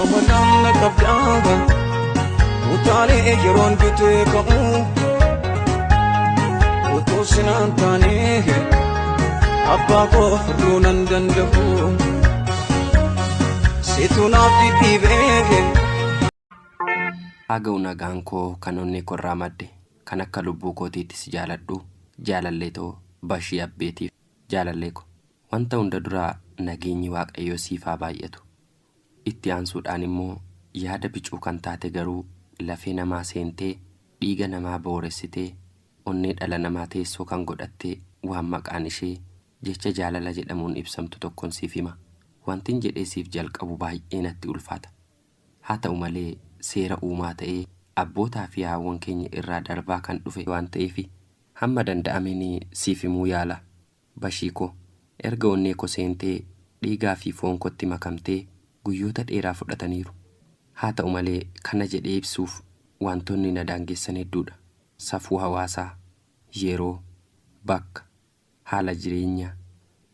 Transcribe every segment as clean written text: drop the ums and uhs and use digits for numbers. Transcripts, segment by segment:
Amalaan na qabdaa utaalee yeroon dutee ka'u utuu sinaan taanee abbaa koo furduu nan danda'u situ naaf dhidhiibee. Haa ga'u nagaan koo kan onnee korraa madde kan akka lubbuu kootiitti si jaaladhu jaalallee too Bashii Abbeetiif jaalallee ko wanta hunda duraa nageenyi Waaqayyoo siif haa baay'atu. Itti aansuudhaan immoo yaada bicuu kan taate garuu lafee namaa seentee dhiiga namaa booressitee onnee dhala namaa teessoo kan godhatte waan maqaan ishee jecha jaalala jedhamuun ibsamtu tokkon siif hima. Wantin jedhee siif jalqabu baay'ee natti ulfaata. Haa ta'u malee seera uumaa ta'ee abbootaa fi haawwan keenya irraa darbaa kan dhufe waan ta'eefi hamma danda'ameen siif himuu yaala. Bashii ko, erga onnee ko seentee dhiigaa fi foon kotti makamtee guyyoota dheeraa fudhataniiru. Haa ta'u malee kana jedhee ibsuuf waantonni na daangessan hedduudha. Safuu hawaasaa, yeroo, bakka, haala jireenya,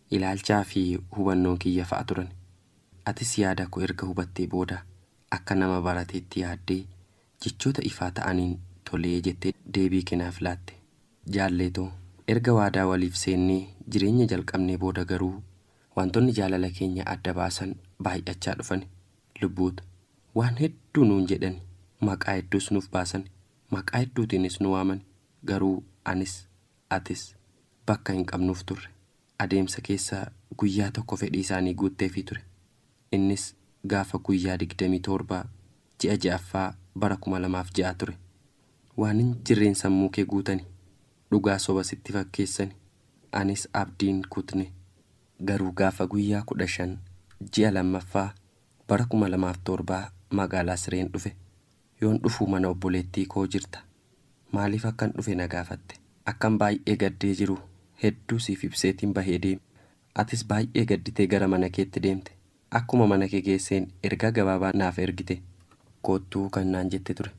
ilaalchaa fi hubannoon kiyya fa'a turan. Atis yaada ko erga hubattee booda akka nama barateetti yaaddee jechoota ifaa ta'aniin tolee jettee deebii kee naaf laatte. Jaallee too, erga waadaa waliif seennee jireenya jalqabnee booda garuu waantonni jaalala keenya adda baasan baay'achaa dhufani. Lubbuuta. Waan hedduu nuun jedhani. Maqaa hedduus nuuf baasani. Maqaa hedduutiinis nu waamani. Garuu anis, atis bakka hin qabnuuf turre. Adeemsa keessa guyyaa tokko fedhii isaanii guutteefii ture. Innis gaafa guyyaa 27 ji'a 6ffaa bara 2006 ture. Waan hin jirreen sammuu kee guutani. Dhugaa soba sitti fakkeessani. Anis abdiin kutne. Garuu gaafa guyyaa 15 ji'a 2ffaa bara 2007 magaalaa Sireen dhufe. Yoon dhufu mana obboleettii koo jirta. Maaliif akkan dhufe na gaafatte. Akkan baay'ee gaddee jiru hedduu siif ibseetiin bahee deeme. Atis baay'ee gadditee gara mana keetti deemte. Akkuma mana kee geesseen ergaa gabaabaa naaf ergite. Koottuu kan naan jette ture.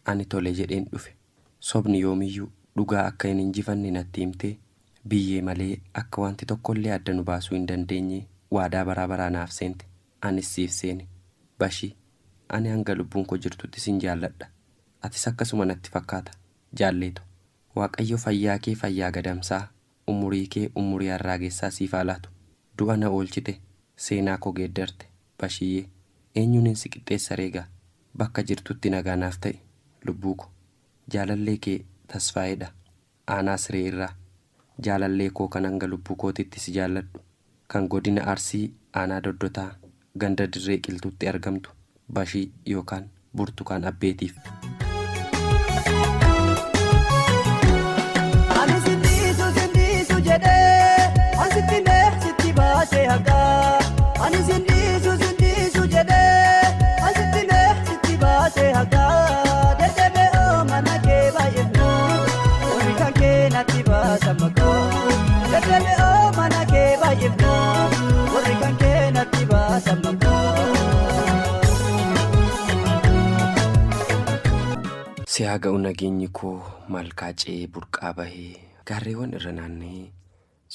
Ani tole jedheen dhufe. Sobni yoomiyyuu dhugaa akka hin injifanne natti himtee biyyee malee akka wanti tokkollee adda nu baasuu hin dandeenye waadaa baraa baraa naaf seente. Anis siif seene. Bashii, ani hanga lubbuun koo jirtutti sin jaalladha. Atis akkasuma natti fakkaata. Jaalleeto, Waaqayyo fayyaa kee fayyaa gadamsaa, umurii kee umurii harraagessaa siif haa laatu. Du'a na oolchite, seenaa koo geeddarte. Bashiyyee, eenyuunin si qixxeessaree egaa? Bakka jirtutti nagaa naaf ta'i, lubbuu ko. Jaalallee kee Tasfaayeedha. Aanaa Siree irraa. Jaalallee koo kan hanga lubbuu kootiitti si jaalladhu, kan Godina Arsii Aanaa Doddotaa ganda Dirree Qilxuutti argamtu Bashii yookaan Burtukaan Abbeetiif. Ani sin dhiisu sin dhiisu jedhee an sitti himee sitti baasee haqaa. Ani sin dhiisu sin dhiisu jedhee an sitti himee sitti baasee haqaa. Deddeebi'oo mana kee baay'ifna warri kan kee natti baasa maqaa. Deddeebi'oo mana kee baay'ifna warri kan kee natti baasa maqaa. Si haa ga'u nageenyi koo malkaa ce'ee burqaa bahee gaarreewwan irra naanna'ee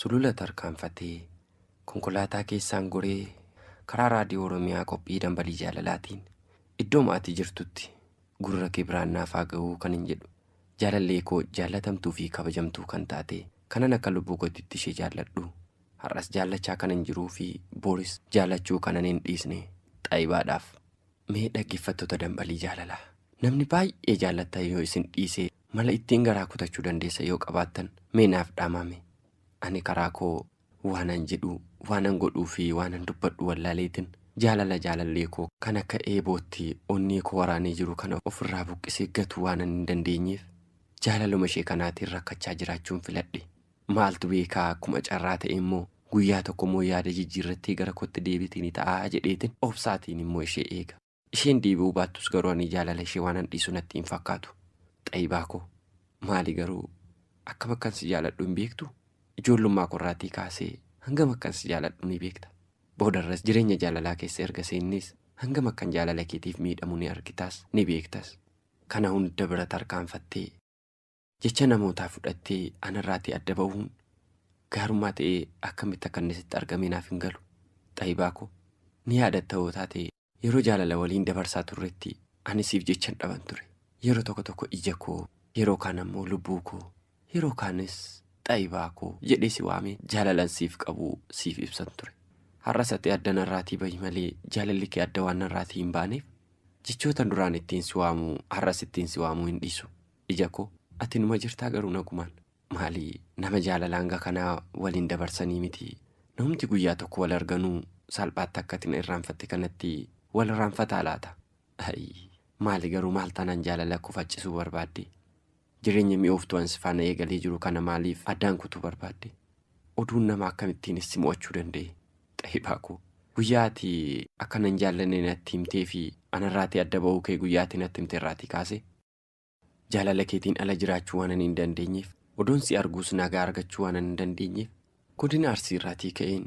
sulula tarkaanfatee konkolaataa keessaan goree karaa raadiyoo Oromiyaa qophii dambalii jaalalaatiin iddooma ati jirtutti gurra kee biraan naaf haa ga'uu kanin jedhu jaalallee koo jaallatamtuu fi kabajamtuu kan taate kanan akka lubbuu kootitti ishee jaalladhu har'as jaallachaa kanan jiruu fi boris jaallachuu kanan hin dhiisne Xaayibaadhaaf. Mee dhaggeeffattoota dambalii jaalalaa namni baay'ee jaallattan yoo isin dhiise mala ittiin garaa kutachuu dandeessa yoo qabaattan mee naaf dhaamaame. Ani karaa koo waanan jedhu waanan godhuu fi waanan dubbadhu wallaaleetin jaalala jaalallee koo kan akka eebootti onnee koo waraanee jiru kana ofirraa buqqisee gatuu waanan hin dandeenyeef jaalaluma ishee kanaatiin rakkachaa jiraachuun filadhe. Maaltu beekaa akkuma carraa ta'e immoo guyyaa tokko immoo yaada jijjiirrattee gara kootti deebiti ni ta'a jedheetin obsaatiin immoo ishee eega. Isheen deebi'uu baattus garuu ani jaalala ishee waanan dhiisu natti hin fakkaatu. Xayibaa koo maali garuu akkam akkan si jaaladhu hin beektuu? Ijoollummaa koorraatii kaasee hangam akkan si jaaladhu ni beekta. Boodarras jireenya jaalalaa keessa erga seennees hangam akkan jaalala keetiif miidhamu ni argitaas ni beektas. Kana hunda bira tarkaanfattee jecha namootaa fudhattee anarraatii adda ba'uun gaarummaa ta'ee akkamitti akka inni sitti argame naaf hin galu. Xayibaa koo ni yaadatta yoo taate Yeroo jaalala waliin dabarsaa turretti ani siif jechan dhaban ture. Yeroo tokko tokko ija koo, yeroo kaan ammoo lubbuu koo, yeroo kaanis xaayibaa koo jedhee si waamee jaalalan siif qabu siif ibsan ture. Har'as ati adda narraatii bahi malee jaalalli kee adda waan narraatii hin baaneef jechoota duraan ittiin si waamuu har'as ittiin si waamuu hin dhiisu. Ija koo ati numa jirtaa garuu nagumaan maali nama jaalala hanga kanaa waliin dabarsanii miti. Namni guyyaa tokko wal arganuu salphaatti akka ati na irraanfatte kanatti wal irraanfataa laata? Maali garuu maal taanaan jaalala koo faccisuu barbaadde? Jireenya mi'ooftuu ani si faana eegalee jiru kana maaliif addaan kutuu barbaadde? Oduun nama akkamittiinis si mo'achuu danda'e? Xaayibaa koo guyyaa ati akka nan jaallanne natti himtee fi anarraatii adda ba'uu kee guyyaa ati natti himte irraatii kaase jaalala keetiin ala jiraachuu waan ani hin dandeenyeef oduun si arguus nagaa argachuu waan ani hin dandeenyeef godina Arsii irraatii ka'een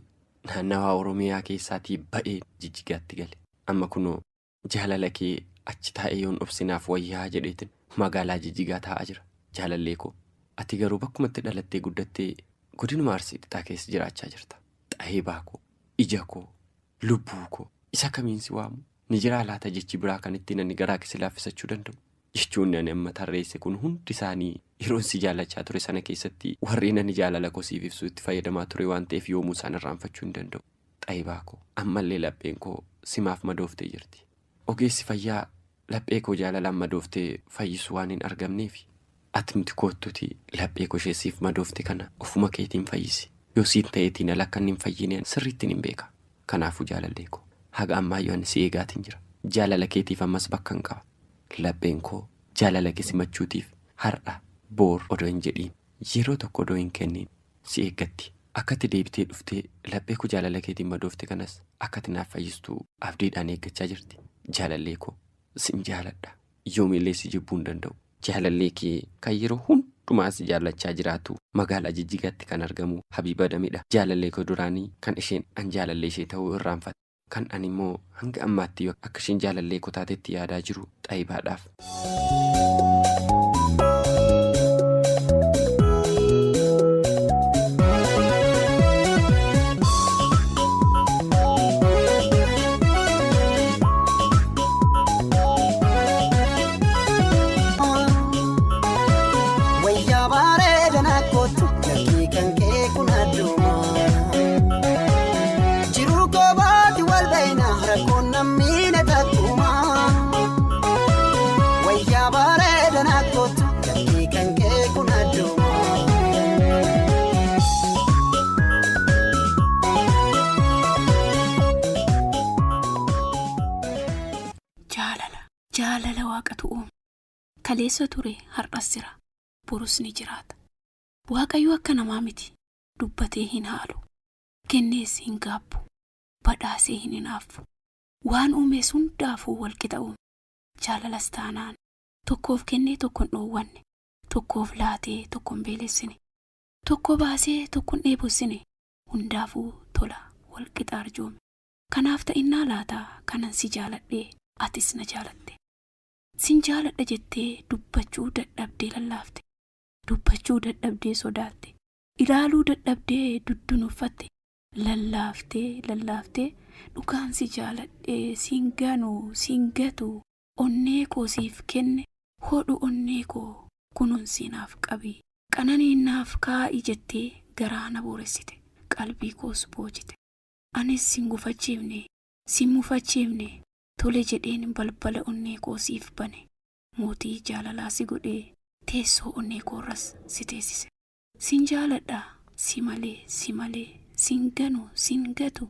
naannawaa Oromiyaa keessaatii ba'ee Jijjigaatti gale. Amma kunoo jaalala kee achi taa'ee yoon obsinaaf wayyaa jedheetin magaalaa Jijjigaa taa'aa jira. Jaalallee koo ati garuu bakkumatti dhalattee guddattee godinuma Arsii lixaa keessa jiraachaa jirta. Xaayibaa koo, ija koo, lubbuu koo isa kamiin si waamu? Ni jiraa laata jechi biraa kan ittiin ani garaa kee si laaffisachuu danda'u? Jechoonni ani amma tarreesse kun hundi isaanii yeroon si jaallachaa ture sana keessatti warreen ani jaalala koo siif ibsuu itti fayyadamaa ture waan ta'eef yoomuu isaan irraanfachuu hin danda'u. Xaayibaa koo ammallee lapheen koo simaaf madooftee jirti. Ogeessi fayyaa laphee koo jaalalaan madooftee fayyisu waan hin argamneef atimti koottuti laphee koo ishee siif madoofte kana ofuma keetiin fayyisi. Yoo siin ta'eetiin ala akka inni hin fayyine sirriittiin hin beeka. Kanaafuu jaalallee koo haga ammaayyuu ani si eegaatiin jira. Jaalala keetiif ammas bakka hin qaba. Lapheen koo jaalala kee simachuutiif har'a boor odoo hin jedhiin yeroo tokko odoo hin kenniin si eeggatti. Akka ati deebitee dhuftee laphee koo jaalala keetiin madoofte kanas akka ati naaf fayyistuu abdiidhaan eeggachaa jirti. Jaalallee koo sin jaaladha. Yoomillee si jibbuu hin danda'u. Jaalallee kee kan yeroo hundumaa si jaallachaa jiraatu magaalaa Jijjigaatti kan argamu Habiiba Damidha. Jaalallee koo duraanii kan isheen an jaalallee ishee ta'uu irraanfatte. Kan ani immoo hanga ammaatti akka isheen jaalallee koo taatetti yaadaa jiru Xaayibaadhaaf. Wayyaa bareeda na kootu lakkii kan kee kun adduma. Jiruu koo baati wal beeyna rakkoon namni na takkuma. Wayyaa bareeda na kootu lakkii kan kee kun adduma. Jaalala jaalala waaqatu uume. Kaleessa ture har'as jira. Borus ni jiraata. Waaqayyo akka namaa miti. Dubbatee hin haalu. Kennees hin gaabbu. Badhaasee hin hinaaffu. Waan uumes hundaafuu walqixa uume. Jaalalas taanaan tokkoof kennee tokko hin dhoowwanne. Tokkoof laatee tokko hin beelessine. Tokko baasee tokko hin dheebossine. Hundaafuu tola walqixa arjoome. Kanaaf ta'innaa laataa kanan si jaaladhee atis na jaalatte. Sin jaaladha jettee dubbachuu dadhabdee lallaafte. Dubbachuu dadhabdee sodaatte. Ilaaluu dadhabdee duddunuffatte. Lallaaftee lallaaftee dhugaan si jaaladhee siin ganu siin gatu onnee koo siif kenne hodhu onnee koo kunuunsi naaf qabi. Qananiin naaf kaa'i jettee garaa na booressite. Qalbii koos boojite. Anis sin gufachiifne sin mufachiifne tole jedheen balbala onnee koo siif bane. Mootii jaalalaa si godhee teessoo onnee koorras si teessise. Sin jaaladha si malee si malee sin ganu sin gatu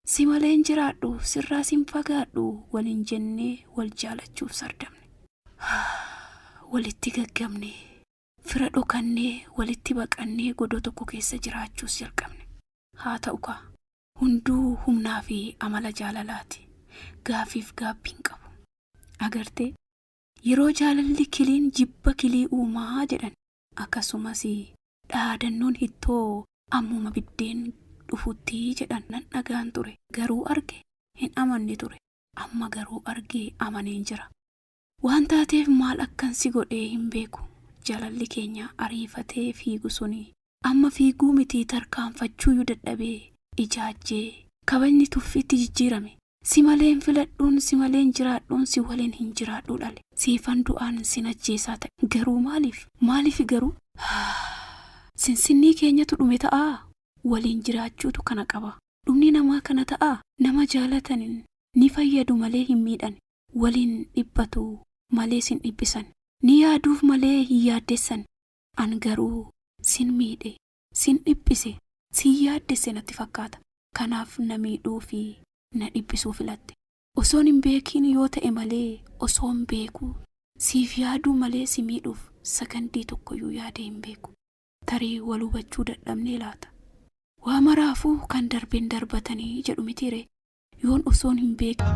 si malee hin jiraadhu sirraa sin fagaadhu waliin jennee wal jaalachuuf sardamne. Walitti gaggabne fira dhokannee walitti baqannee godoo tokko keessa jiraachuus jalqabne. Haa ta'u kaa hunduu humnaa fi amala jaalalaati. Gaaffiif gaabbii hin qabu. Agartee yeroo jaalalli kiliin jibba kilii uumaa jedhan akkasumas dhaadannoon hittoo ammuma biddeen dhufutti jedhan nan dhagaan ture garuu arge hin amanne ture amma garuu argee amaneen jira. Waan taateef maal akkan si godhee hin beeku jaalalli keenya ariifatee fiigu suni amma fiiguu miti tarkaanfachuuyyuu dadhabee ijaajjee kabajni tuffiitti jijjiirame Si malee hin filadhuun, si malee hin jiraadhuun, si waliin hin jiraadhuu dhale. Siifan du'aan sin ajjeesaa ta'e. Garuu maaliif? Maaliif garuu? Sinsinnii keenyatu dhume ta'aa? Waliin jiraachuutu kana qaba. Dhumni namaa kana ta'aa? Nama jaalataniin ni fayyadu malee hin miidhan. Waliin dhiphatu malee sin dhiphisan. Ni yaaduuf malee hin yaaddessan. An garuu sin miidhe, sin dhiphise, sin yaaddesse natti fakkaata. Kanaaf na miidhuu fi na dhiphisuu filatte. Osoon hin beekiin yoo ta'e malee osoon beekuu siif yaaduu malee si miidhuuf sakandii tokkoyyuu yaadee hin beeku. Tarii wal hubachuu dadhabnee laata? Waa maraafuu kan darbeen darbatanii jedhu mitiire yoon osoon hin beekin.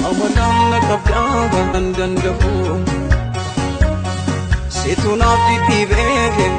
Hawwataan na qabdaa kan danda'u. Situ naaf dhidhiibee.